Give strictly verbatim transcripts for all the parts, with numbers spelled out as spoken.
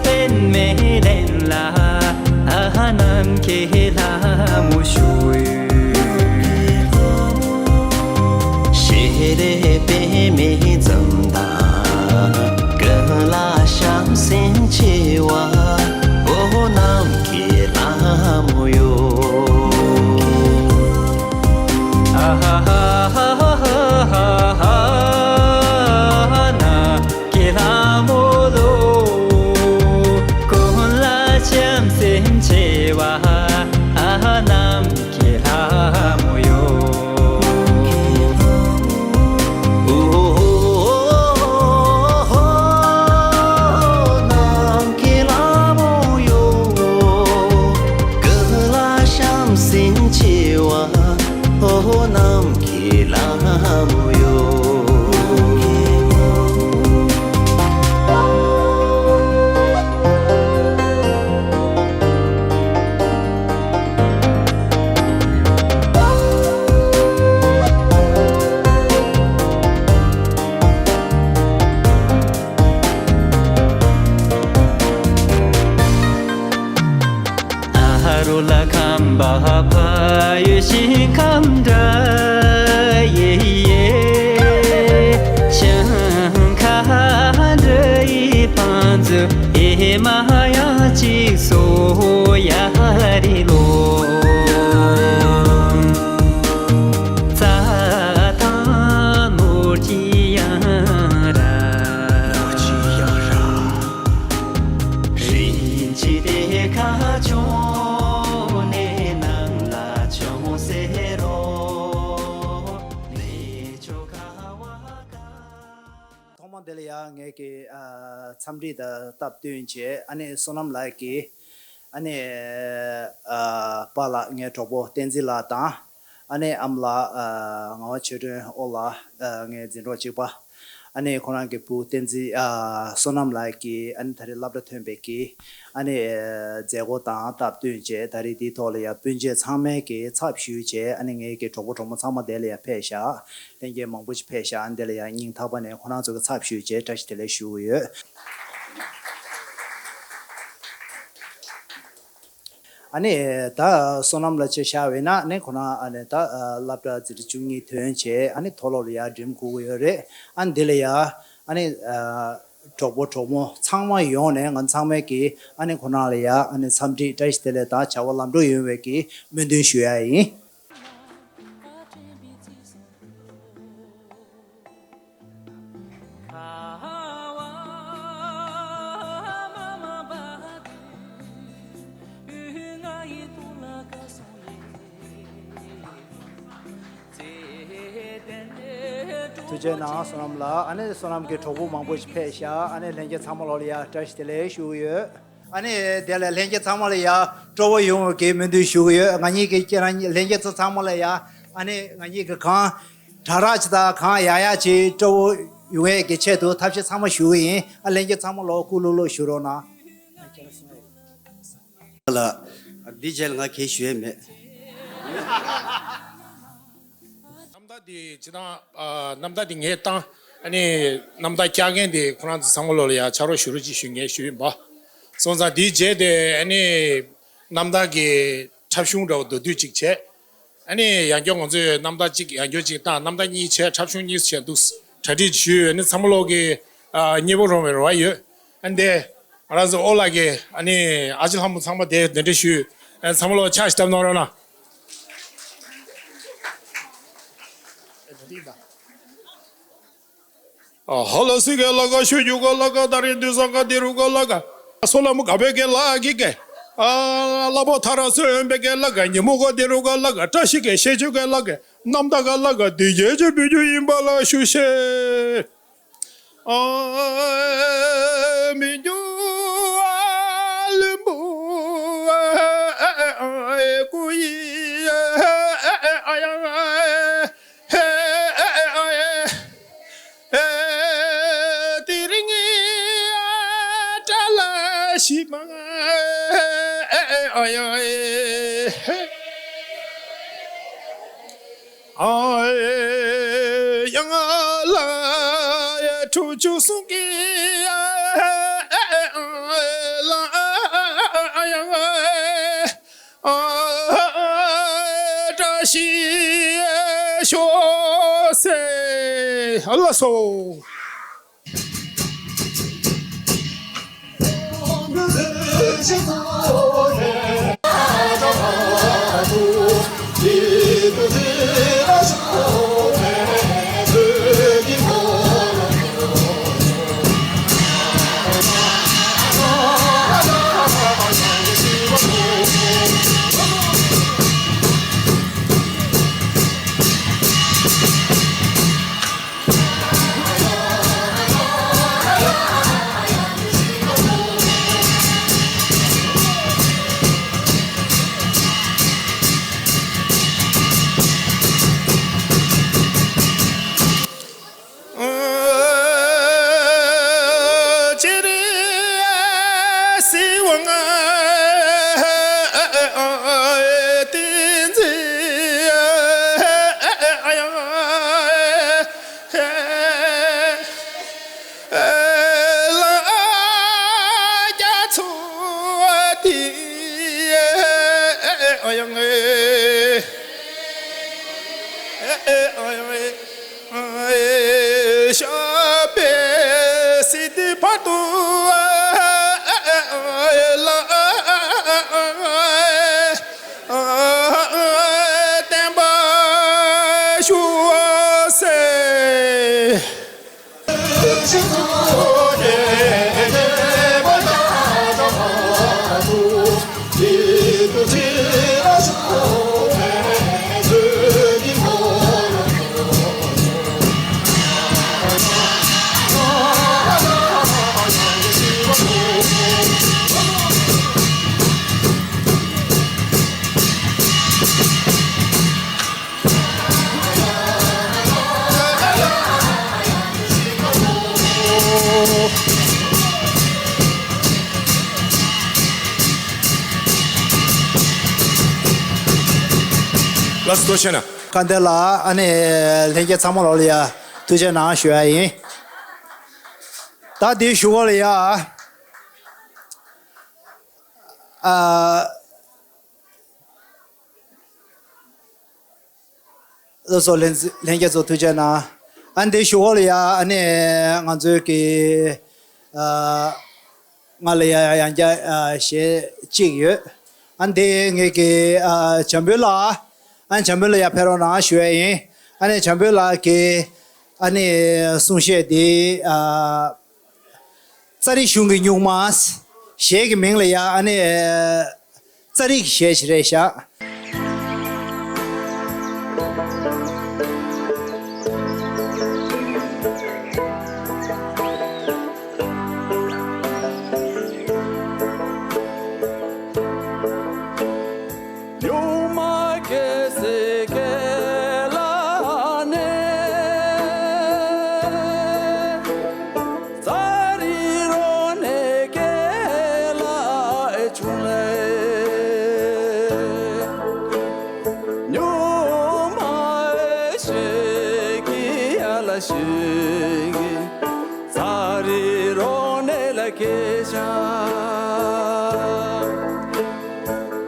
པདྨའི་གདན་ལ་ནམ་མཁའི་ལྷ་མོ་བཞུགས། ཤེས་རིག་པདྨའི་འཛུམ་མདངས། ཀུན་ལ་བྱམས་སེམས་ཆེ་བ། འོ་ནམ་མཁའི་ལྷ་མོ་ཡོ། ཨ་ཧ་ཧ་ཧ་ཧ་ཧ་ཧ། ནམ་མཁའི་ལྷ་མོ་ལོ། ཀུན་ལ་བྱམས་སེམས་ཆེ་བ། ཨ་ནམ་མཁའི་ལྷ་མོ་ཡོ། ནམ་མཁའི་ལྷ་མོ་ཡོ། ཀུན་ལ་བྱམས་སེམས་ཆེ་བ། ཨོ་ནམ་མཁའི་ལྷ་མོ་ཡོ། ཨ་རོ་ལ་ཁམས་པ་ཕ་ཡུལ་ཞིང་ཁམས་འདྲ་ཡེ་ཡེ། ཞིང་ཁ་འདྲ་ཡི་ཕང་ཚུ་ཨེ་མ་ཡང་ཅིག་སོ་ཡ་རི་ལོ། རྩྭ་ཐང་ནོར་གྱི་ཡང་ར། རིན་ཆེན་གཏེར་ཁ་ཕྱུང་ནས་ནང་ལ་ཕྱུང་ཟེར་རོ། ལས་ཆོ་ག་བ་ག་ཐོག་མ་དེ་ལ་ཡང་ངས་ཀྱི་ཨ་འཚམས་འདྲི་དང་སྟབས་བསྟུན་བྱས། ཨ་ནི་བསོད་ནམས་ལགས་ཀྱིས་ཨ་ནི་ཨ་པཱ་ལགས་ངའི་གྲོགས་པོ་བསྟན་འཛིན་ལགས་དང་། ཨ་ནི་ཨ་མ་ལགས་ཨ་ངག་དབང་ཆོས་སྒྲོན་ཨོ་ལགས་ཨ་ངའི་འཛིན་གྲོགས་གཅིག་པ། ཨ་ནི་ཁོ་རང་གི་བུ་བསྟན་འཛིན་ཨ་བསོད་ནམས་ལགས་ཀྱིས་ཨ་ནི་ད་རེས་སློབ་གྲྭ་ཐོན་པའི་གི་ཨ་ནི་ཨ་མཛད་སྒོ་དང་སྟབས་བསྟུན་བྱས། ད་རེས་འདིའི་ཐོག་ལ་ཡང་སྤུན་མཆེད་ཚང་མས་ཀྱི་ཚབ་ཞུས་བྱས། ཨ་ནི་ངའི་གི་གྲོགས་པོ་གྲོགས་མོ་ཚང་མ་དེ་ལ་ཡང་ཕེབས་ཤག་ལྷན་རྒྱས་མང་པོ་ཞིག་ཕེབས་ཤག་ཨ་ནི་དེ་ལ་ཡང་སྙིང་ཐག་པ་ནས་ཁོ་རང་ཚོ་གི་ཚབ་ཞུས་བྱས་བཀྲ་ཤིས་བདེ་ལེགས་ཞུ་གི་ཡོད། ཨ་ནི་ད་བསོད་ནམས་ལགས་ཆ་བཞག་པ་ཡིན་ན། ཨ་ནི་ཁོ་རང་ཨ་ནི་ད་སློབ་གྲྭ་འཛིན་གྲྭ་བཅུ་གཉིས་ཐོན་བྱས། ཨ་ནི་མཐོ་སློབ་ལ་ཡར་འགྲིམ་དགོས་ཀྱི་ཡོད་རེད། ཨ་ནི་འདི་ལ་ཡ་ཨ་ནི་གྲོགས་པོ་གྲོགས་མོ་ཚང་མ་ཡོང་ནས་ང་ཚང་མས་ཀྱི་ཨ་ནི་ཁོ་རང་ལ་ཡ་ཨ་ནི་འཚམས་འདྲི་བཀྲ་ཤིས་བདེ་ལེགས་དང་བྱ་བ་ལམ་འགྲོ་ཡོང་བའི་གི་སྨོན་འདུན་ཞུ་ཡ་ཡིན། ཐུགས་རྗེ་གནང་བསོད་ནམས་ལགས། ཨ་ནི་བསོད་ནམས་ཀྱི་གྲོགས་པོ་མང་པོ་ཞིག་ཕེབས་ཤག་ཨ་ནི་ལྷན་རྒྱས་ཚང་མ་ལོག་ལ་ཡ་བཀྲ་ཤིས་བདེ་ལེགས་ཞུ་གི་ཡོད། ཨ་ནི་དེ་ལ་ལྷན་རྒྱས་ཚང་མ་ལ་ཡ་སྤྲོ་བོ་ཡོང་བའི་གི་སྨོན་འདུན་ཞུ་གི་ཡོད། ང་གཉིས་ཀྱི་ཁྱེད་རང་ལྷན་རྒྱས་ཚོ་ཚང་མ་ལ་ཡ་ཨ་ནི་ང་གཉིས་ཀྱི་གང་དྲག་དྲག་ཅིག་དང་གང་ཡག་ཡག་ཅིག་སྤྲོ་བོ་ཡོང་བའི་གི་ཆེད་དུ་ཐབས་ཤེས་ཚང་མ་ཞུ་གི་ཡིན། ཨ་ལྷན་རྒྱས་ཚང་མ་ལོག་སྐུ་ལུག་ལུག་ཞུ་རོགས་གནང་། ལ། འདི་རྗེས་ལ་ང་གིས་ཞུ་ཡས་མེད། རྣམ་ཐར་འདི་ཇི་ལྟར་ཨ་རྣམ་ཐར་འདི་ངས་བཏང་། ཨ་ནི་རྣམ་ཐར་བཀྱག་མཁན་དེ་ཁོ་རང་ཚོ་ཚང་མ་ལོག་ལ་ཡ་ཕྱག་རོགས་ཞུ་རོགས་ཅིག་ཞུ་ངས་ཞུས་ཡིན་པ། སོང་ཙང་འདིའི་རྗེས་དེ་ཨ་ནི་རྣམ་ཐར་གྱི་འཁྲབ་གཞུང་འདྲ་བོ་མདོར་བསྡུས་ཅིག་བྱས། ཨ་ནི་ཡང་བསྐྱར་ང་ཚོས་རྣམ་ཐར་གཅིག་ཡང་བསྐྱར་གཅིག་བཏང་། རྣམ་ཐར་གཉིས་བྱས། འཁྲབ་གཞུང་གཉིས་བྱས་འདུག་གྲ་སྒྲིག་ཞུས་ཡོད། ཨ་ནི་ཚང་མ་ལོག་གི་ཨ་མཉེས་པོ་རོལ་བའི་རེ་བ་ཡོད། ཨ་ནི་དེ་ང་རང་ཚོ་ཨོ་ལགས་ཀྱིས་ཨ་ནི་ཨ་ཅེ་ལྷ་མོ་ཚང་མ་དེ་གདན་འདྲེན་ཞུས། ཨ་ནི་ཚང་མ་ལོག་ཕྱག་ཞིག་བཏབ་གནང་རོགས་གནང་། ཨ་ཧོ་ལ་སི་གེ་ལ་ག་ཤུ་ཇུ་ག་ལ་ག་ད་རིན་དུ་ས་ག་དི་རུ་ག་ལ་ག་སོ་ལ་མུ་ག་བེ་གེ་ལ་གི་གེ་ཨ་ལ་བོ་ཐ་ར་སོ་ཡོན་བེ་གེ་ལ་ག་ཉི་མུ་ག་དི་རུ་ག་ལ་ག་བཀྲ་ཤིས་གེ་ཤེ་ཆུ་གེ་ལ་ག་རྣམ་དག་ག་ལ་ག་དི་རྗེ་ཆུ་བུ་ཆུ་ཡིན་པ་ལ་ཤུ་ཤེ། ཨ་མི་འགྱུར་བ་ལུན་པོ་ཨ་ཨ་ཨ་ཨ་ཀུ་ཡི་ཨ་ཨ་ཨ་ཡ་ཨ་ཨ་ཨ་ཨ་ཨ་དེ་རིང་ཨ་ཏྲ་ལ་ཤི་མ་ཨ་ཨ་ཨ་ཡ་ཨ། ཨ་ཡ་ལ་ཡ་ཁྲུ་ཆུ་སུང་གི་ཨ་ཨ་ཨ་ ཨ་ལ་སོ། ལགས་སོ། ཐུགས་རྗེ་གནང་། སྐལ་ལྡན་ལགས། ཨ་ནི་ལྷན་རྒྱས་ཚང་མ་ལོག་ལ་ཡ་ཐུགས་རྗེ་གནང་ཞུ་ཡ་ཡིན། ད་དེའི་གཞུག་གུ་ལ་ཡ། ཨ། ལགས་སོ། ལྷན་ལྷན་རྒྱས་ཚོ་ཐུགས་རྗེ་གནང་། ཨ་ནི་དེའི་གཞུག་གུ་ལ་ཡ་ཨ་ནི་ང་ཚོའི་གི་ཨ་ང་ལ་ཡ་ཡང་བསྐྱར་ཨ་གཞས་གཅིག་ཡོད། ཨ་ནི་དེ་ངེད་ཀྱི་ཨ་བྱམས་པོ་ལགས། ཨ་ནི་བྱམས་པོ་ལགས་ཡར་ཕེབས་རོགས་གནང་ཞུ་ཡ་ཡིན། ཨ་ནི་བྱམས་པོ་ལགས་ཀྱི་ཨ་ནི་གསུང་བཤད་དེ་ཨ། རྩ་རིག་གཞུང་གི་སྨྱུག་མ། གཞས་ཀྱི་མིང་ལ་ཡ་ཨ་ནི། རྩ་རིག་གཞས་ཤིག་རེད་ཤག། སྨྱུག་མ་སྐྱེ་སའི་སྐེ་ལ་ནས། རྩ་རིག་རོ་ནས་སྐེ་ལ་ཆུང་ལས། སྨྱུག་མ་ཞིག་གི་ཡ་ལ་ཞིག་གི། རྩ་རིག་རོ་ནས་ལ་སྐྱེ་ཤག།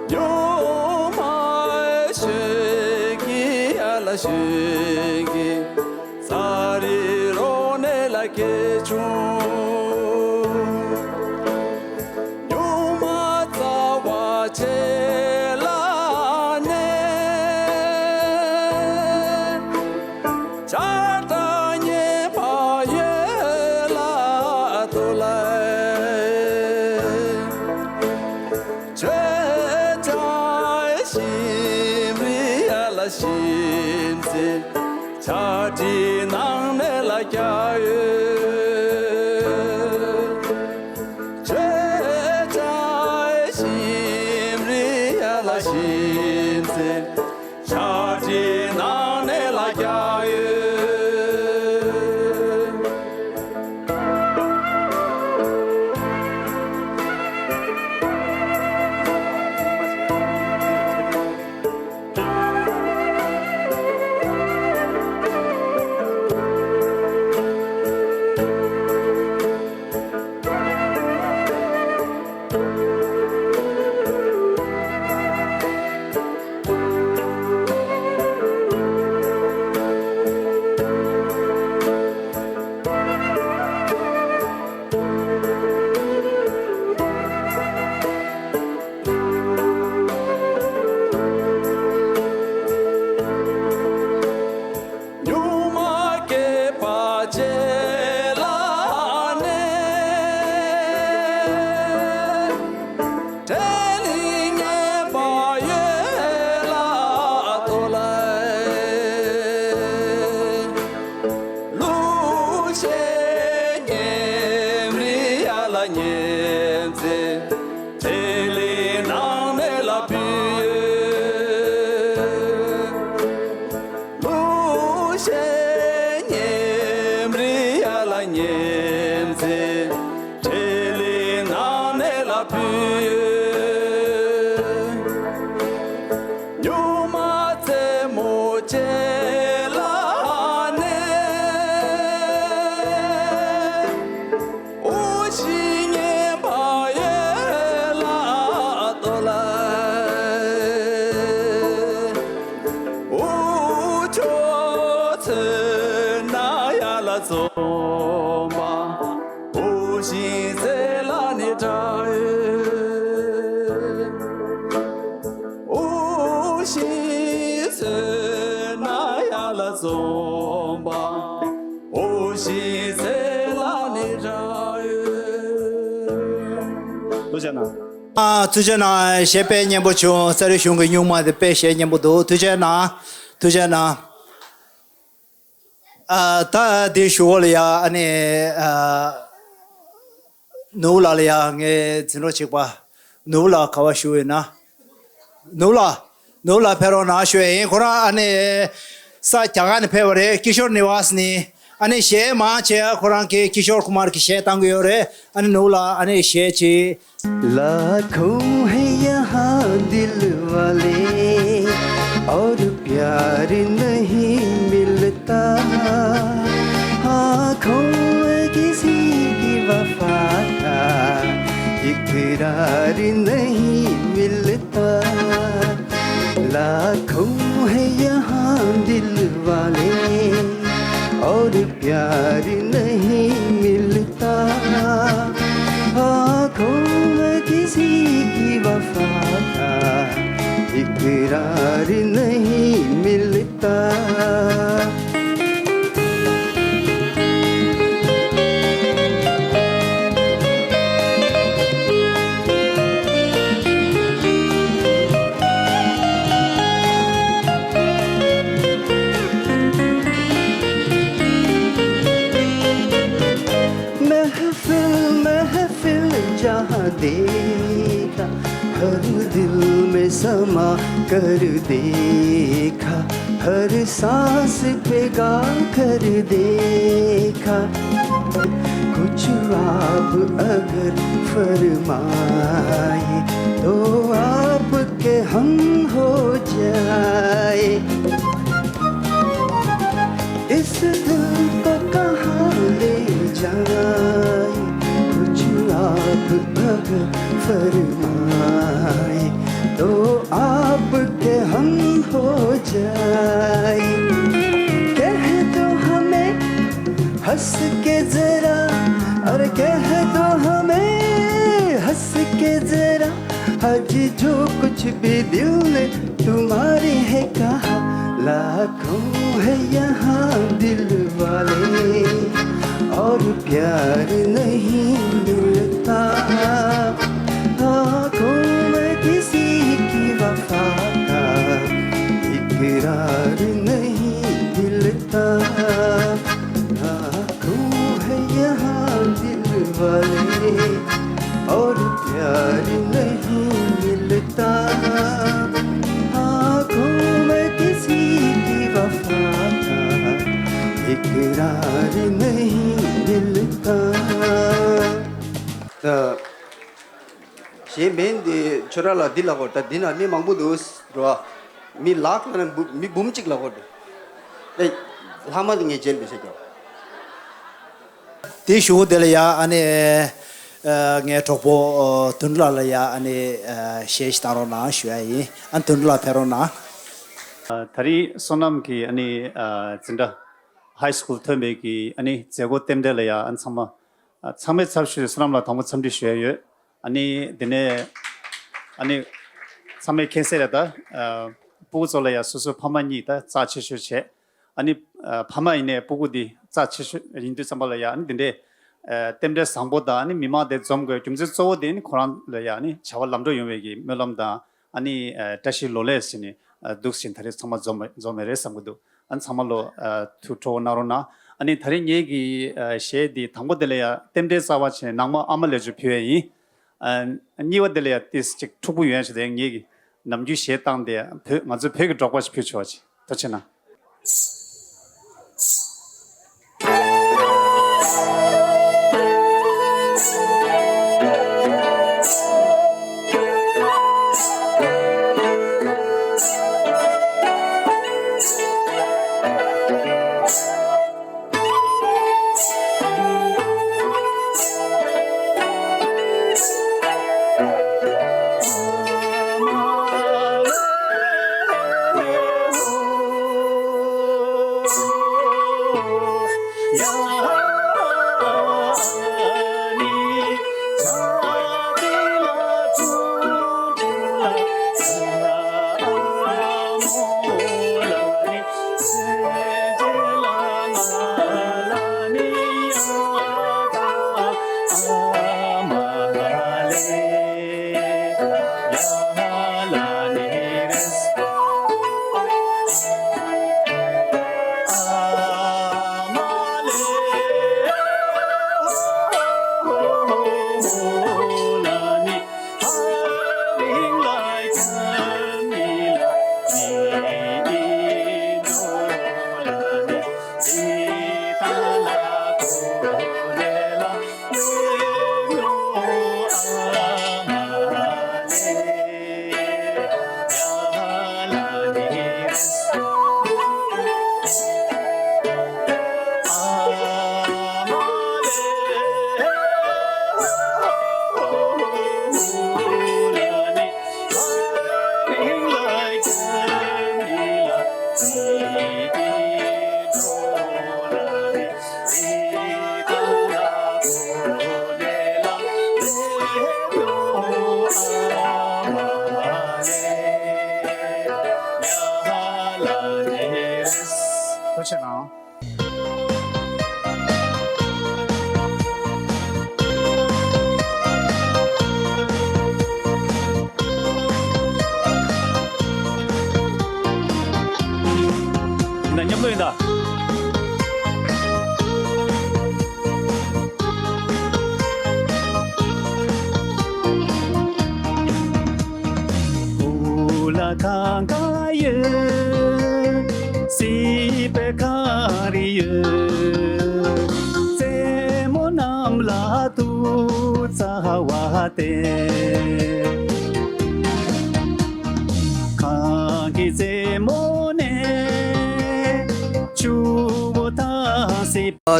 སྨྱུག་མ་ཞིག་གི་ཡ་ལ་ཞིག་གི། རྩ་རིག་རོ་ནས་ལ་སྐྱེ་བྱུང་། སྨྱུག་མ་རྩ་བ་ཆེ་ལ་ནས། ཆར་དང་ཉེན་པ་ཡོད་ལ་ཐུག་ལ། ཆོས་ཀྱང་ཞིམ་རི་ཡ་ལ་ཞིམ་ཟེར། ཆར་དྲི་ནང་ནས་ལ་རྒྱག་ཡོད། ཆོས་ཀྱང་ཞིམ་རི་ཡ་ལ་ཞིམ་ཟེར། ཆར་དྲི་ནང་ནས་ལ་རྒྱག་ཡོད། ཆེད་ལས་ནང་གནས་ལ་ཕུལ། གླུ་གཞས་ཉམས་རེ་ཡ་ལ་ཉན་ཚེ། ཆེད་ལས་ནང་གནས་ལ་ཕུལ། ཉུང་མ་རྩེད་མོ་བྱེད་ལ་ནས། འུ་ཤི་ཉན་པ་ཡེ་ལ་ཏོ་ལ། འུ་ཆོ་ཚོད་ན་ཡ་ལ་འཛོམས་པ། འུ་ཤི་ཚེ་ལ་ནི་དྲ་ཡོད། འུ་ཤི་ཚོད་ན་ཡ་ལ་འཛོམས་པ། འུ་ཤི་ཚེ་ལ་ནི་དྲ་ཡོད། ཐུགས་རྗེ་གནང་། ཨ། ཐུགས་རྗེ་གནང་། གཞས་དཔེ་སྙན་པོ་བྱུང་། ས་རི་གཞུང་གི་སྨྱུག་མ་དེ་དཔེ་གཞས་སྙན་པོ་འདུག་ཐུགས་རྗེ་གནང་། ཐུགས་རྗེ་གནང་། ཨ། ད་འདི་ཞུ་བ་ལ་ཡ། ཨ་ནི། ཨ། ནུབ་ལ་ལ་ཡ་ངའི་འཛིན་གྲོགས་གཅིག་པ། ནུབ་ལ་ག་བ་བཞུགས་ཡོད་ན། ནུབ་ལ། ནུབ་ལ་ཕེབས་རོགས་གནང་ཞུ་ཡ་ཡིན། ཁོ་རང་ཨ་ནི། ས་རྒྱ་གར་ནས་ཕེབས་པ་རེད། ཀི་ཤོར་ནི་ཝ་སི་ནི། ཨ་ནི་གཞས་མང་ཆེ་ཁོ་རང་གི་ཀི་ཤོར་ཀུ་མར་གྱི་གཞས་བཏང་གི་ཡོད་རེད། ཨ་ནི་ནུབ་ལ་ཨ་ནི་གཞས་ཅིག لاکھوں ہیں یہاں دل والے، اور پیار نہیں ملتا۔ آنکھوں میں کسی کی وفا کا اقرار نہیں ملتا۔ لاکھوں ہیں یہاں دل والے، اور پیار نہیں ملتا۔ آنکھوں میں کسی کی وفا کا اقرار نہیں ملتا۔ محفل محفل جہاں دیکھا، ہر دل میں سما کر دیکھا، ہر سانس پہ گا کر دیکھا۔ کچھ آپ اگر فرمائے تو آپ کے ہم ہو جائے۔ اس دل کو کہاں لے جائے، کچھ آپ اگر فرمائے تو آپ کے ہم ہو جائے۔ کہہ دو ہمیں ہنس کے ذرا، اور کہہ دو ہمیں ہنس کے ذرا، آج جو کچھ بھی دل میں تمہارے ہے کہا۔ لاکھوں ہے یہاں دل والے، اور پیار نہیں ملتا۔ آنکھوں میں کسی کی وفا کا اقرار نہیں ملتا۔ لاکھوں ہے یہاں دل والے، اور پیار نہیں ملتا۔ آنکھوں میں کسی کی وفا کا اقرار نہیں ملتا۔ ད་གཞས་མེད་འདི་ཁྱོད་རང་ལ་འདི་ལབ་དགོས། ད་འདི་ན་མི་མང་པོ་འདུག་རོ། མི་ལག་ལ་ན་འབུ་མི་འབུམ་གཅིག་ལབ་དགོས་འདུག་ཨེ། ལྷག་མ་དེ་ངས་མཇལ་མི་ཤེས་ཀྱང་། དེ་ཞུ་དེ་ལ་ཡ། ཨ་ནི་ཨ་ངའི་གྲོགས་པོ་ཨ་དོན་གྲུབ་ལགས་ལ་ཡ། ཨ་ནི་ཨ་གཞས་ཤིག་བཏང་རོགས་གནང་ཞུ་ཡ་ཡིན། ཨ་དོན་གྲུབ་ལགས་ཕེབས་རོགས་གནང་། ཨ་ད་རིང་བསོད་ནམས་ཀྱི་ཨ་ནི་ཨ་འཛིན་གྲྭ་ཧའི་སི་ཀུལ་ཐོན་པའི་གི་ཨ་ནི་མཛད་སྒོ་རྟེན་འབྲེལ་ལ་ཡ། ཨ་ཚང་མ་ཨ་ཚང་མའི་ཚབ་ཞུས་བསོད་ནམས་ལ་དང་པོ་འཚམས་འདྲི་ཞུ་ཡ་ཡོད། ཨ་ནི་དེ་ནས་ཨ་ནི་ཚང་མས་མཁྱེན་གསལ་རེད། ད་ཨ་སྤུ་གུ་ཚོ་ལ་ཡ་སོ་སོའི་ཕ་མ་གཉིས་ད་རྩ་ཆེ་ཤོས་བྱས། ཨ་ནི་ཨ་ཕ་མ་ཡིན་ནའི་སྤུ་གུ་འདི་རྩ་ཆེ་ཤོས་ཡིན་དུས་ཙམ་པ་ལ་ཡ། ཨ་ནི་དེ་འདྲའི་ཨ་རྟེན་འབྲེལ་བཟང་པོ་དང་། ཨ་ནི་མི་མང་དེ་འཛོམས་དགོས་རྒྱུ་མཚན་གཙོ་བོ་དེ་ནི་ཁོ་རང་ལ་ཡ། ཨ་ནི་བྱ་བ་ལམ་འགྲོ་ཡོང་བའི་གི་སྨོན་ལམ་དང་། ཨ་ནི་ཨ་བཀྲ་ཤིས་ལོ་ལེགས་ཟེར་ནས་ཨ་འདུག་བཞིན་ད་རེས་ཚང་མ་འཛོམས་འཛོམས་པ་རེད་བསམ་གྱི་འདུག་ཨ་ནི་ཚང་མ་ལོ་ཨ་ཐུགས་སྤྲོ་བོ་གནང་རོགས་གནང་། ཨ་ནི་ད་རེས་ངེད་ཀྱི་ཨ་གཞས་འདི་དང་པོ་དེ་ལ་ཡ་རྟེན་འབྲེལ་རྩ་བ་བྱས་ནས་ནང་མ་ཨ་མ་ལེགས་སྦྱོར་ཕུལ་བ་ཡིན། ཨ། གཉིས་པ་དེ་ལ་ཡང་ཏིས་ཅིག་འཁྲུག་པོ་ཡོད་ཞིག་དེ་ངེད་ཀྱི་ནམ་རྒྱུན་གཞས་བཏང་སྟེ་བོད་ང་ཚོའི་བོད་ཀྱི་འབྲོག་པ་ཞིག་ཕུལ་ཆོག་ཅིག་ཐུགས་རྗེ་གནང་། ཐུགས་རྗེ་གནང་། ཡིན་ད། མཉམ་དུ་ཡིན་ད།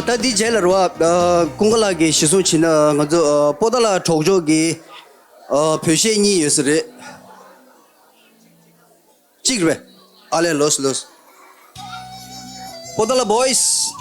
ད་འདི་རྗེས་ལ་རེད་བ། ཀུན་དགའ་ལགས་ཀྱིས་གཞི་བཟུང་བྱས་ན་ང་ཚོ་པོ་ཏཱ་ལ་གྲོགས་མཆོག་གི་བོད་གཞས་གཉིས་ཡོད་ས་རེད། གཅིག་རེད་པས། ཨ་ལས། ལོས་ལོས། པོ་ཏཱ་ལ་བོའི་སི།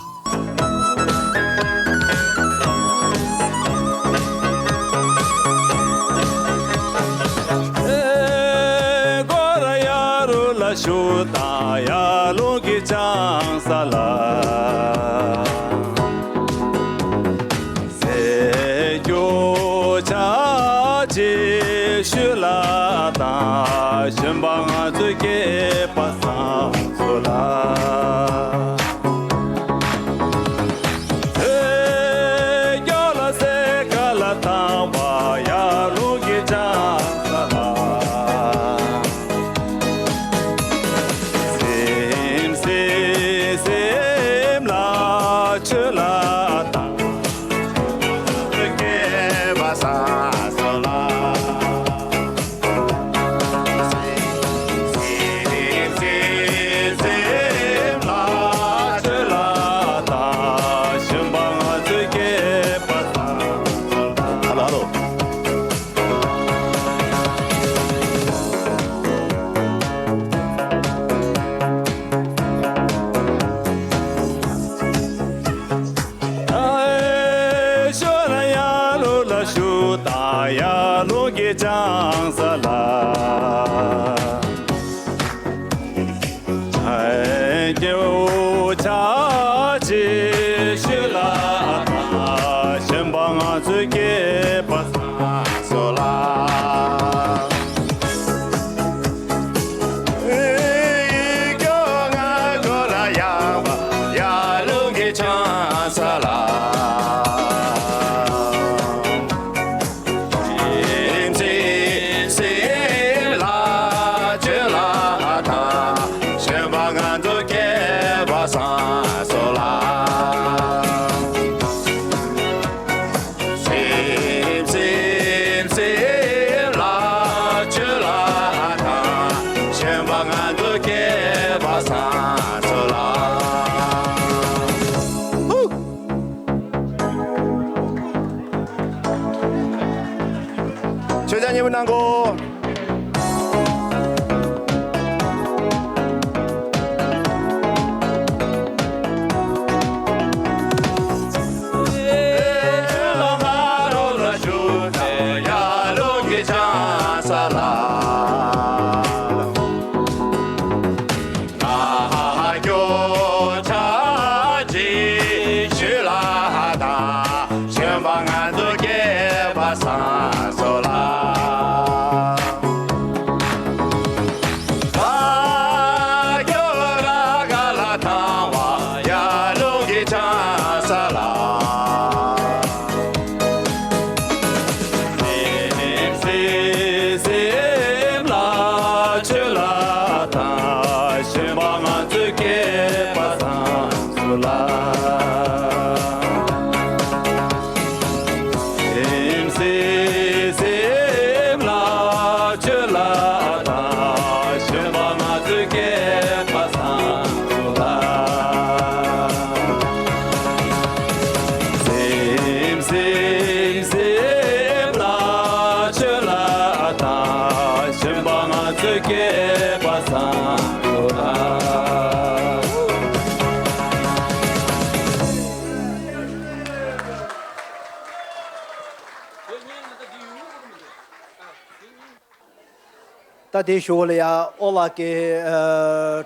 ད་དེའི་གཞུག་ལ་ཡང་ཨོ་ལགས་ཀྱི་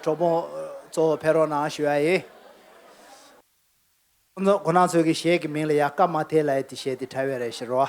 གྲོགས་པོ་གཙོ་བོ་ཕེབས་རོགས་གནང་ཞུ་ཡ་ཡིན། ཁོང་ཚོ་ཁོང་རྣམ་ཚོའི་གི་གཞས་ཀྱི་མིང་ལ་ཡང་ཀ་མ་དེ་ལ་ཡ་དེ་གཞས་དེ་འཁྲབ་ཡ་རེད་ཤི་རོ།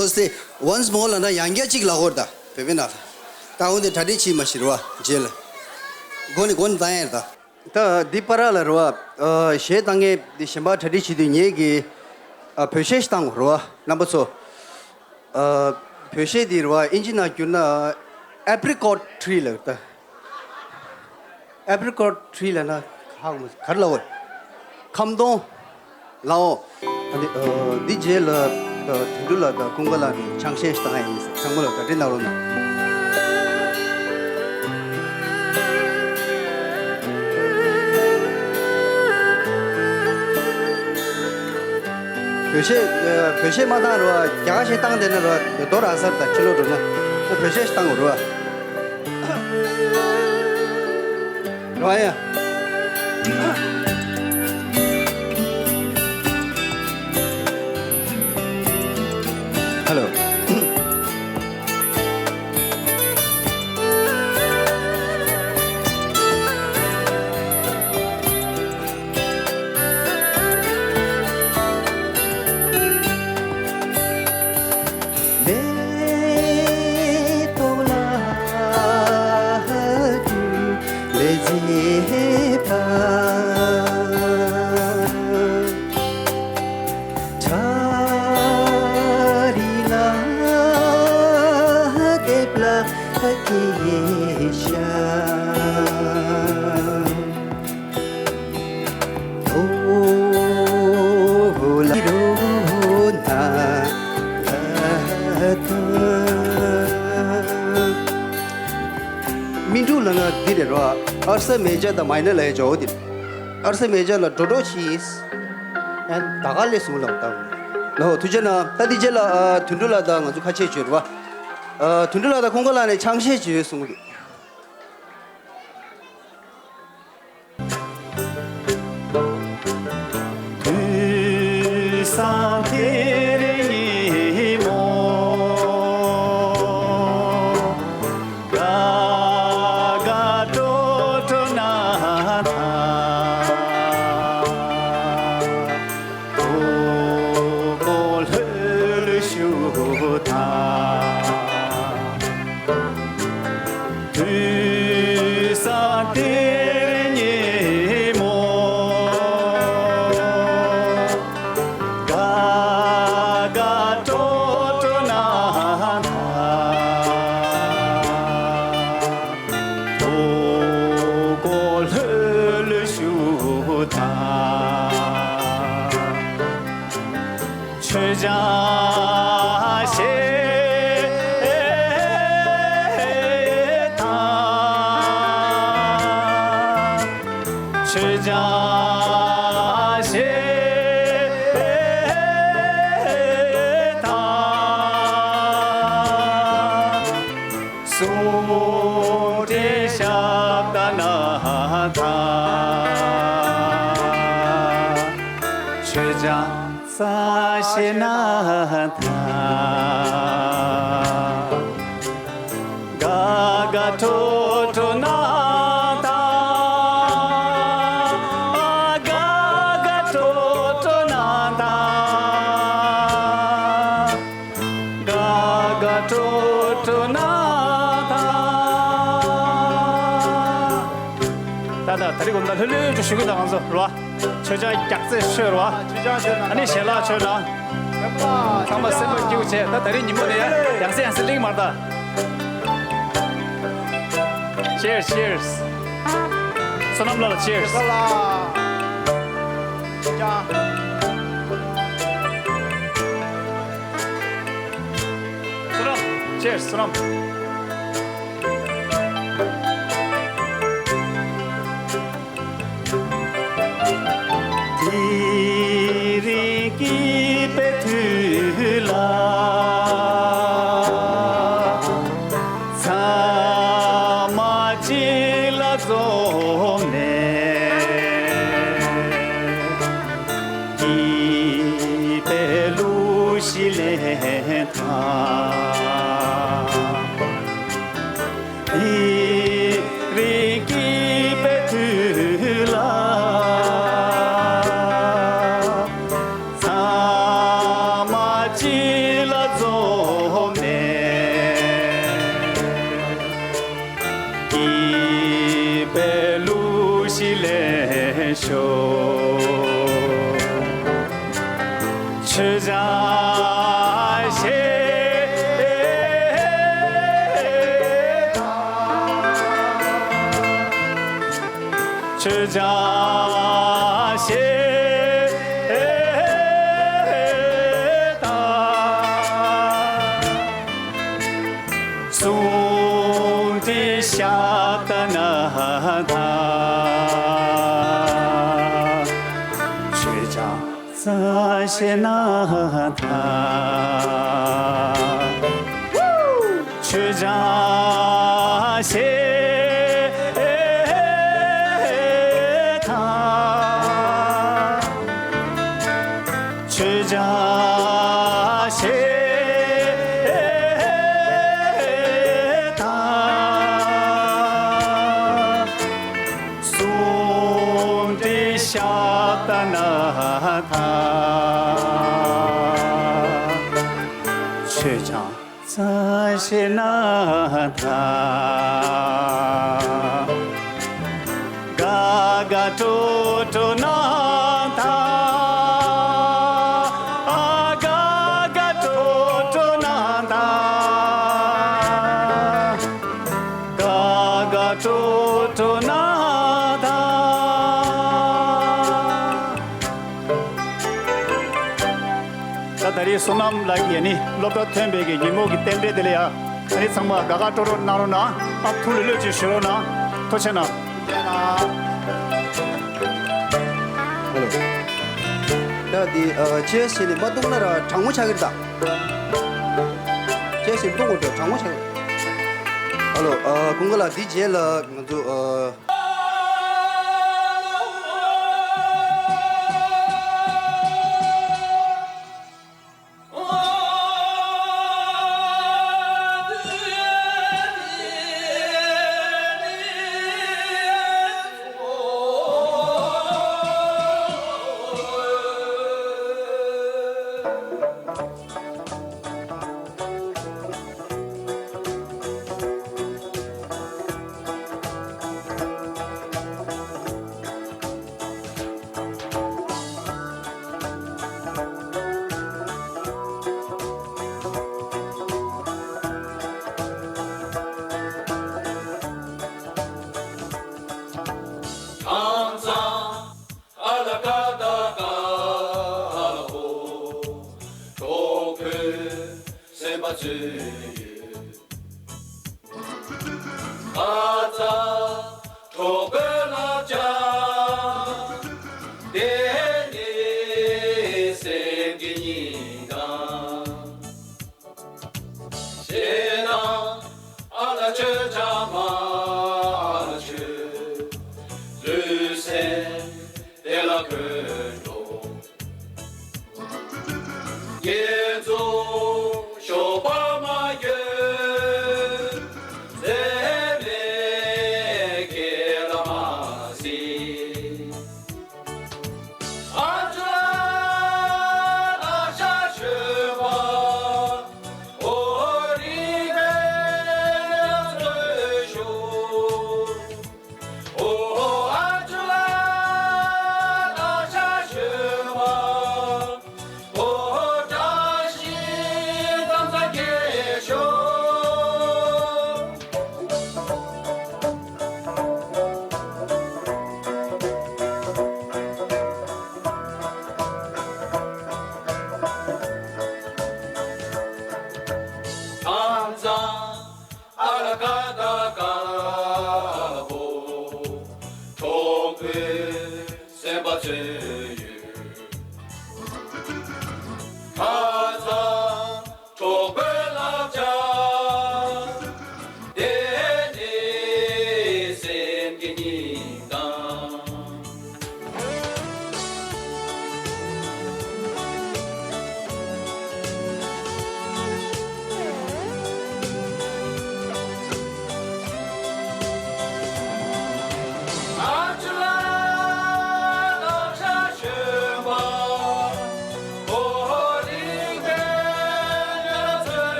འདོད་སེ་once more ལ་ན་ཡང་བསྐྱར་གཅིག་ལ་ཧོར་ད་བེ་བེ་ན། ད་འོ་དེ་གྲ་སྒྲིག་བྱེད་མ་ཤི་རུ་བ་རྗེས་ལ། མགོ་ནས་མགོ་ནས་བཏང་ཡས་རེད་ད། ད་འདི་པར་ལ་རུ་བ། གཞས་བཏང་མཁན་འདི་གཞན་པ་གྲ་སྒྲིག་བྱེད་དུས་ངེད་ཀྱི་བོད་གཞས་ཤིག་བཏང་དགོས་རུ་བ་རྣམ་པ་ཚོ། བོད་གཞས་འདི་རུ་བ་ཨིན་ཇི་ནང་བསྒྱུར་ན་Apricot Tree ལབ་ད། Apricot Tree ལབ་ན་ཧ་གོ་མ་སོང་། ག་རེ་ལབ་དགོས། ཁམ་སྡོང་། ལའོ། ཨ་ནི་འདི་རྗེས་ལ་དོན་གྲུབ་ལགས་དང་ཀུན་དགའ་ལགས་ནས་ཆང་གཞས་ཤིག་བཏང་ཡ་ཡིན། ཚང་མ་ལ་གྲ་སྒྲིག་གནང་རོགས་གནང་། བོད་གཞས་བོད་གཞས་མ་བཏང་རུ་བ་རྒྱ་གར་གཞས་བཏང་བསྡད་ན་རུ་བ་མདོ་རང་སར་དང་ཕྱི་ལོགས་འགྲོ་ན་བོད་གཞས་ཤིག་བཏང་དགོས་རུ་བ། རེད་བ་ཡ། Hello. སྨིན་དྲུག་ལབ་ན་འདི་རེད་རོ། ཨར་ས་མེ་ཇར་དང་མའི་ནར་ལབ་ཡ་ཇོ་འདི། ཨར་ས་མེ་ཇར་ལ་འགྲོ་འགྲོ་ཕྱིས། ཨན་ད་ག་ལས་སུ་ལབ་ད། ལོ་ཐུགས་རྗེ་གནང་། ད་འདི་རྗེས་ལ་དོན་གྲུབ་ལགས་དང་ང་ཚོ་ཁ་ཆད་བྱོས་རོ། དོན་གྲུབ་ལགས་དང་ཁོང་ཁ་ལགས་ནས་ཆང་གཞས་བྱོས་གསུང་གི་འདུག། དུས་སང་དེར་ཉིན་མོ། དགའ་དགའ་སྤྲོ་སྤྲོ་ན་ཐང་། གོ་གོ་ལྷོད་ལྷོད་བཞུགས་དང་། དུས་སང་དེར་ཉིན་མོ། དགའ་དགའ་སྤྲོ་སྤྲོ་ན་ཐང་། གོ་གོ་ལྷོད་ལྷོད་བཞུགས་དང་། མཆོད་ཆང་བཞེས་དང་། མཆོད་ཆང་བཞེས་དང་། གསུང་འདྲེན་ཞབས་བཏབ་ན་ཐང་། མཆོད་ཆང་ས་ཞེ་ན་ཐང་། དགའ་དགའ་སྤྲོ་སྤྲོ་ན་ཐང་། དགའ་དགའ་སྤྲོ་སྤྲོ་ན་ཐང་། དགའ་དགའ་སྤྲོ་སྤྲོ་ན་ཐང་། ད་ད་ད་རེས་གོམ་ད་ལྷོད་ལྷོད་ཅིག་ཞུ་གི་ད་ང་ཚོ་རོ། མཆོད་ཆང་རྒྱག་རྩེ་ཤོད་རོ། མཆོད་ཆང་ཤོད་ན། ཨ་ནི་ཞལ་ལག་མཆོད་ན། ཚང་མ་སེམས་པ་སྐྱིད་པོ་བྱས། ད་ད་རེས་ཉིན་མོ་ནས་ཡང་སེ་ཡང་སེ་གླེང་མར་ད། Cheers, cheers. བསོད་ནམས་ལགས་ལ་cheers. བསོད་ནམས། Cheers, བསོད་ནམས། དེ་རིང་སྐྱིད་པའི་དུས་ལ། ཚང་མ་གཅིག་ལ་འཛོམས་ནས། སྐྱིད་པའི་གླུ་ཞིག་ལེན་དང་། སྐྱིད་པའི་གླུ་ཞིག་ལེན་ཤོག་ཆོས་ཕྱག་བཞེས་དང་། ཆོས་ཕྱག་བཞེས་དང་། གསུང་འདི་ཤ་ཏ་ན་ཐ། ཆོས་ཕྱག་བཞེས་ན་ཐ། ཆོས་ཕྱག་བཞེས་དང་། ཆོས་ཕྱག་བཞེས་དང་། གསུང་འདི་ཤ་ཏ་ན་ཐ། ཆོས་ཕྱག་བཞེས་ན་ཐ། ག་ག་ཏོ་ཏོ་ན་ཐ། ག་ག་ཏོ་ཏོ་ན་ཐ། ག་ག་ཏོ་ཏོ་ན་ཐ། ད་ད་རེས་བསོད་ནམས་ལགས་ཀྱིས་ནི་སློབ་གྲྭ་ཐོན་པའི་གི་ཉིན་མོ་གི་རྟེན་འབྲེལ་དེ་ལ་ཡ། ད་རེས་ཚང་མ་དགའ་དགའ་སྤྲོ་སྤྲོ་གནང་རོགས་གནང་། ཨ་ཐུགས་ལ་བློས་ཅིག་ཞུ་རོགས་གནང་། ཐུགས་རྗེ་གནང་། ཧ་ལོ། ད་འདི་ཨ་ཅེས་ཞེས་ནི་མ་བཏུང་ན་ར་གྲང་མོ་ཆགས་ཀྱི་རེད་ད། ཅེས་ཞེས་བཏུང་དགོས་འདྲ་གྲང་མོ་ཆགས་ཀྱི་རེད། ཧ་ལོ། ཨ་ཀུན་དགའ་ལགས་འདི་རྗེས་ལ་ང་ཚོ་ཨ།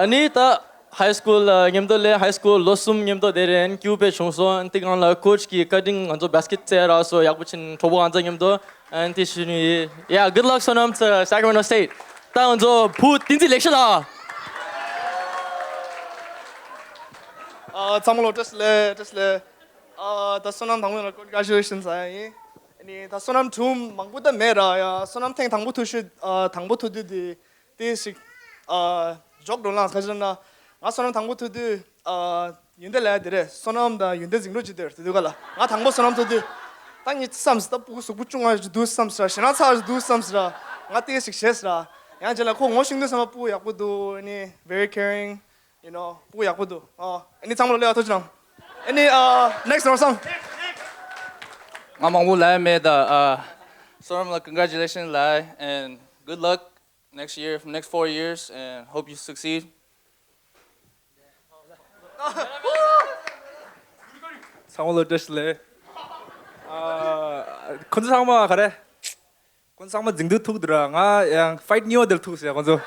ཨ་ནི་ད་ཧའི་སི་ཀུལ་ལ་མཉམ་དུ་ལས་ཧའི་སི་ཀུལ་ལོ་གསུམ་མཉམ་དུ་དེ་རེད། ཨན་ཀིའུ་པེ་བྱུང་སོང་། ཨན་དེ་གང་ལ་ཀོ་ཆི་གི་བཀའ་དྲིན་ང་ཚོ་བྷ་སི་ཀེ་ཊི་རྩེ་རག་སོང་། ཡག་པོ་ཕྱིན། གྲོགས་པོ་ང་ཚོ་མཉམ་དུ། ཨན་དེ་ཤི་ནི་ཡ། Good luck Sonam to Sacramento State. ད་ང་ཚོ་བུ་བསྟན་འཛིན་ལེགས་བཤད་ལགས། ཨ། ཚང་མ་ལ་བཀྲ་ཤིས་བདེ་ལེགས། བཀྲ་ཤིས་བདེ་ལེགས། ཨ། ད་བསོད་ནམས་དང་པོ་ལ་congratulations ཟེར་ཡ་ཡིན། ཨ་ནི་ད་བསོད་ནམས་གྲུབ་མང་པོ་ད་མེད་ར་ཡ། བསོད་ནམས་ཐེངས་དང་པོ་ཐུག་ཤོས། ཨ། དང་པོ་ཐུག་དུས་དེ་དེ་ཞིག་ཨ། ཇོག་འགྲོ་ལངས་ཁ་ཤས་ན། ང་བསོད་ནམས་དང་པོ་ཐུག་དུས། ཨ། ཡོན་ཏན་ལ་དེ་རེད། བསོད་ནམས་དང་ཡོན་ཏན་གཟིགས་འགྲོ་ཅིག་དེར་དེ་དུས་ག་ལ་ང་དང་པོ་བསོད་ནམས་ཐུག་དུས། ད་ངས་བསམ་སི་ད་སྤུ་གུ་གཟུགས་པོ་ཅུང་ང་ཞིག་འདུག་བསམ་སི་ར། ཞེ་ན་ཚ་ཞིག་འདུག་བསམ་སི་ར། ང་ལྟས་ཤིག་བྱས་སི་ར། ཡང་རྗེས་ལ་ཁོ་ངོ་ཤེས་དུས་ཙམ་པ་སྤུ་གུ་ཡག་པོ་འདུག་ཨ་ནི་very caring, you know, སྤུ་གུ་ཡག་པོ་འདུག་ཨ། ཨ་ནི་ཚང་མ་ལ་ལེ་བ་ཐུགས་རྗེ་གནང་། ཨ་ནི་ཨ། next རོ་སང་། ང་མང་པོ་ལབ་ཡ་མེད་ད། ཨ། བསོད་ནམས་ལ་congratulations ལབ་and good luck next year, for next four years, and hope you succeed. ཚང་མ་ལ་བཀྲ་ཤིས་བདེ་ལེགས། ཨ། ཁོང་ཚོ་ཚང་མ་ག་རེ། ཁོང་ཚོ་ཚང་མ་འཛིང་དུས་ཐུག་འདུག་ར། ང་ཡང་fight གཉིས་པ་དེར་ཐུག་ཟེར་ཁོང་ཚོ།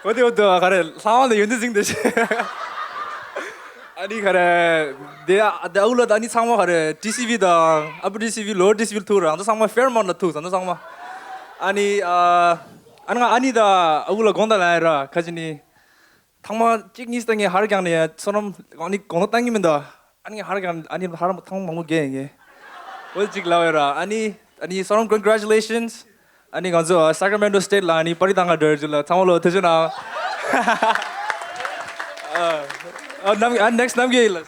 འོ་དེ་འོ་དེ་ག་རེ། ལྷ་དབང་ལ་ཡོན་ཏན་འཛིང་དེ་ཤེས། ཨ་ནི་ག་རེ། དེ་དེ་ཨ་ཁུ་ལ་ད་ཨ་ནི་ཚང་མ་ག་རེ། ཊི་སི་ཝི་དང་upper ཊི་སི་ཝི་lower ཊི་སི་ཝི་ལ་ཐུག་ར། ང་ཚོ་ཚང་མ་Fairmont ལ་ཐུག་ང་ཚོ་ཚང་མ། ཨ་ནི་ཨ། ཨ་ནི་ང་ཨ་ནི་ད་ཨ་ཁུ་ལ་དགོངས་དག་ལ་ཡ་ར་ཁ་ཅིག་ནི། ཐེངས་མ་གཅིག་གཉིས་ད་ངས་ཧར་བརྒྱངས་ནས་བསོད་ནམས་ཨ་ནི་དགོངས་དག་བཏང་གི་མིན་ད། ཨ་ནི་ཧར་བརྒྱངས། ཨ་ནི་ཧར་ཐེངས་མང་པོ་བརྒྱབ་ཡིན་ངས། འོ་གཅིག་ལབ་ཡོད་ར། ཨ་ནི་ཨ་ནི་བསོད་ནམས་congratulations. ཨ་ནི་ང་ཚོ་Sacramento State ལ་ཨ་ནི་པར་རིས་བཏང་ག་འགྲོ་ཡོད་ལ། ཚང་མ་ལ་ཐུགས་རྗེ་གནང་། ཨ། ཨ། ནམ། ཨ། next ནམ་རྒྱུན་ཡིན་ལ།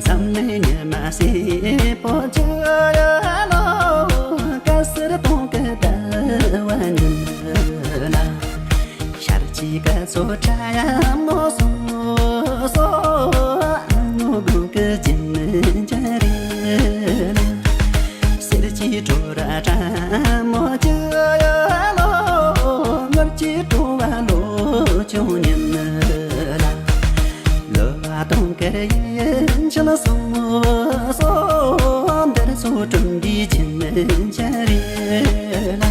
འཛམ་གླིང་ཉི་མ་སེར་པོ་ཆགས་ཡ་ལོ། དཀར་སེར་སྟོང་གི་ཟླ་བ་ཉིད་ལ། ཤར་གྱི་སྐར་ཚོགས་ཕྲ་མོ་སོ་སོ། ཨ་ནུ་གུང་གི་རྒྱུན་ཆ་རེ་ལ། གསེར་གྱི་བྲོ་ར་ཕྲ་མོ་ཆགས་ཡ་ལོ། དངུལ་གྱི་བྲོ་བ་ལོ་ཆུང་ཉིད་ལ། ལོ་བ་སྟོང་དཀར་ཡིན་ཕྱིན་སོ་སོ། འདིར་ཚོགས་གྲུབ་འདིའི་རྒྱུན་ཆ་རེ་ལ།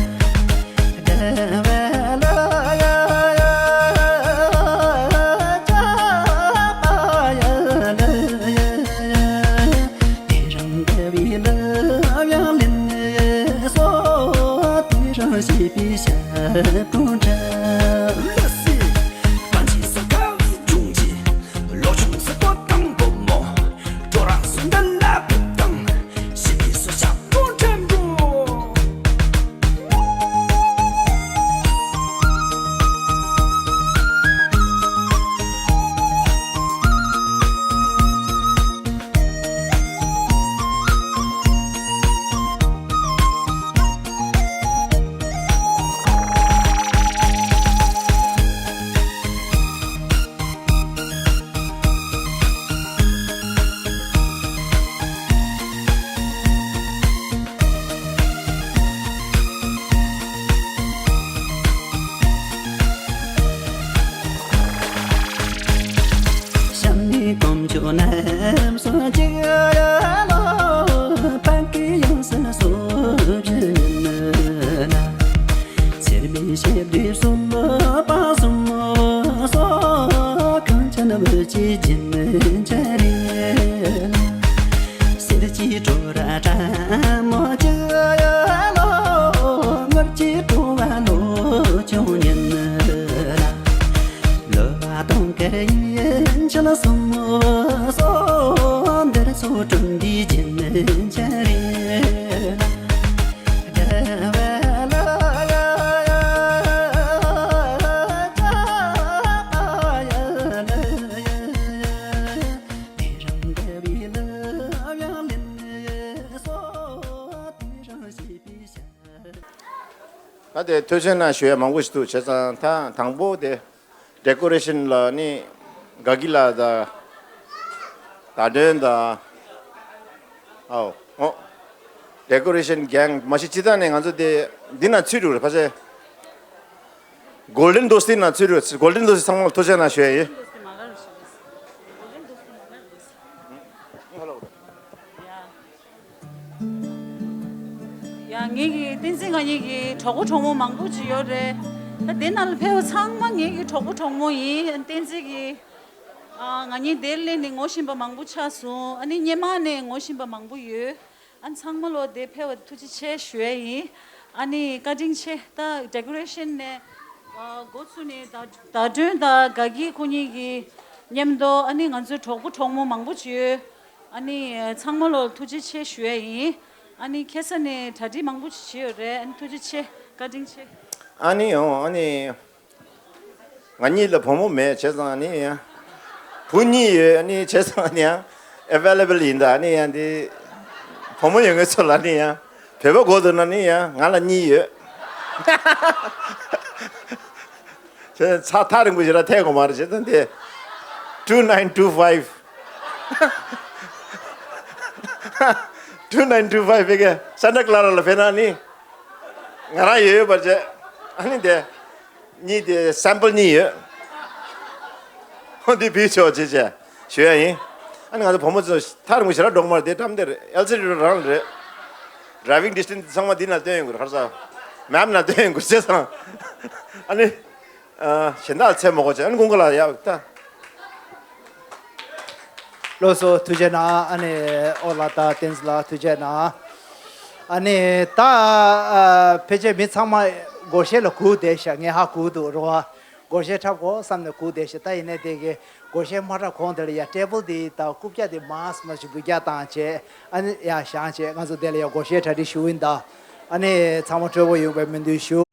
ཚེར་མའི་ཞབས་རྡུལ་གསུམ་པ་གསུམ་སོགས། གངས་ཅན་བོད་ཀྱི་རྒྱུན་ཆ་རེ་ལ། གསེར་གྱི་བྲོ་ར་ཕྲ་མོ་ཆགས་ཡ་ལོ། དངུལ་གྱི་བྲོ་བ་ལོ་ཆུང་ཉིད་ལ། ལོ་བ་སྟོང་དཀར་ཡིན་ཕྱིན་སོ་སོ། འདིར་ཚོགས་གྲུབ་འདིའི་ ད་དེ་ཐུགས་རྗེ་གནང་ཞུ་ཡ་མང་པོ་ཞིག་འདུག་བྱས་ཙང་ད་དང་པོ་དེ་ཌེ་ཀོ་རེ་ཤན་ལ་ནི་དགའ་སྐྱིད་ལགས་དང་ཟླ་སྒྲོན་དང་། ཨའོ་ཨོ། ཌེ་ཀོ་རེ་ཤན་གེང་མ་གཞི་སྤྱིར་བཏང་ནས་ང་ཚོ་དེ་འདི་ན་ཚུད་འགྲོ་རེད། ཕ་ཚེ་གོལ་ཌེན་ཌོ་སི་ན་ཚུད་འགྲོ། གོལ་ཌེན་ཌོ་སི་ཚང་མ་ལ་ཐུགས་རྗེ་གནང་ཞུ་ཡ་ཡིན། ཡ། ཡ། ངེད་ཀྱི་བསྟན་འཛིན་ང་གཉིས་ཀྱི་གྲོགས་པོ་གྲོགས་མོ་མང་པོ་ཅིག་ཡོད་རེད། ད་དེ་ནང་ལ་ཕེབས་པ་ཚང་མ་ངེད་ཀྱི་གྲོགས་པོ་གྲོགས་མོ་ཡིན། བསྟན་འཛིན་གྱི། ཨ། ང་གཉིས་དེར་སླེབས་ནས་ངོ་ཤེས་པ་མང་པོ་ཆགས་སོང་། ཨ་ནི་སྔོན་མ་ནས་ངོ་ཤེས་པ་མང་པོ་ཡོད། ཨ་ནི་ཚང་མ་ལོ་དེ་ཕེབས་པ་ཐུགས་རྗེ་ཆེ་ཞུ་ཡ་ཡིན། ཨ་ནི་བཀའ་དྲིན་ཆེ། ད་ཌེ་ཀོ་རེ་ཤན་ནས། ཨ། འགོ་ཚུགས་ནས་ཟླ་ཟླ་སྒྲོན་དང་དགའ་སྐྱིད་ཁོ་གཉིས་ཀྱི་མཉམ་དུ། ཨ་ནི་ང་ཚོའི་གྲོགས་པོ་གྲོགས་མོ་མང་པོ་ཅིག་ཡོད། ཨ་ནི་ཚང་མ་ལོ་ཐུགས་རྗེ་ཆེ་ཞུ་ཡ་ཡིན། ཨ་ནི་ཁ་སང་ནས་གྲ་སྒྲིག་མང་པོ་ཅིག་བྱས་ཡོད་རེད། ཨ་ནི་ཐུགས་རྗེ་ཆེ། བཀའ་དྲིན་ཆེ། ཨ་ནི་ཡང་ཨ་ནི་ང་གཉིས་ལ་བུ་མོ་མེད། བྱས་ཙང་ཨ་ནི་ཡང་བུ་གཉིས་ཡོད། ཨ་ནི་བྱས་ཙང་ཨ་ནི་ཡང་ཨེ་ཝེ་ལེ་བལ་ཡིན། ད་ཨ་ནི་ཡང་དེ་བུ་མོ་ཡོད་མཁན་ཚོ་ལ་ཨ་ནི་ཡང་བོད་པ་གོ་འདུག་ན་ཨ་ནི་ཡང་ང་ལ་གཉིས་ཡོད། བྱས་ཙང་ཚ་ཐག་རིང་པོ་ཞིག་ལ་ཐད་དགོས་མ་རེད། བྱས་ཙང་དེ་two nine two five two nine two five ཕ་གི་སན་ཊ་ཀླ་ར་ལ་ཕེབས་ན་ནི་ང་རང་ཡོད་ཡོད་པར་བྱས། ཨ་ནི་དེ་གཉིས་དེ་སེམ་པལ་གཉིས་ཡོད། ཧོ་འདི་བུད་ཆོག་ཅེས་བྱས་ཞུ་ཡ་ཡིན། ཨ་ནི་ང་ཚོ་བུ་མོ་ཚོ་ཐག་རིང་པོ་ཞིག་ལ་འགྲོ་གི་མ་རེད། དེ་ཀྲམ་དེ་རེད། ཨེལ་སི་ཌི་རང་རེད། ཌ་རའི་ཝིང་ཌི་སི་ཊན་སི་ཚང་མ་འདི་ན་སྟོན་ཡོང་གི་རེད། ཧར་ས་མེབ་ན་སྟོན་ཡོང་གི་རེད། བྱས་ཙང་ཨ་ནི། ཨ། གཞན་དག་ཚད་མ་གོ་ཅེ། ཨ་ནི་ཀུན་དགའ་ལགས་ཡག་ད། ལགས་སོ། ཐུགས་རྗེ་གནང་། ཨ་ནི་ཨོ་ལགས་དང་བསྟན་འཛིན་ལགས་ཐུགས་རྗེ་གནང་། ཨ་ནི་ད་ཨ་ཕལ་ཆེར་མི་ཚང་མ་སྒོར་གཞས་ལ་སྒུག་བསྡད་ཤག་ངས་ཧ་གོ་འདུག་རེད་བ། སྒོར་གཞས་འཁྲབ་དགོས་བསམ་ནས་སྒུག་བསྡད་ཤག་ད་ཡིན་ནའི་དེ་གི་སྒོར་གཞས་མ་འཁྲབ་གོང་དེ་ལ་ཡ་ཊེ་བལ་དེ་དང་རྐུབ་བཀྱག་དེ་མར་མར་ཞིག་འགུལ་རྒྱག་བཏང་བྱས། ཨ་ནི་ཡར་བཞེངས་བྱས་ང་ཚོ་དེ་ལ་ཡ་སྒོར་གཞས་གྲ་སྒྲིག་ཞུ་ཡིན་ད། ཨ་ནི་ཚང་མ་སྤྲོ་པོ་ཡོང་བའི་སྨོན་འདུན་ཞུ།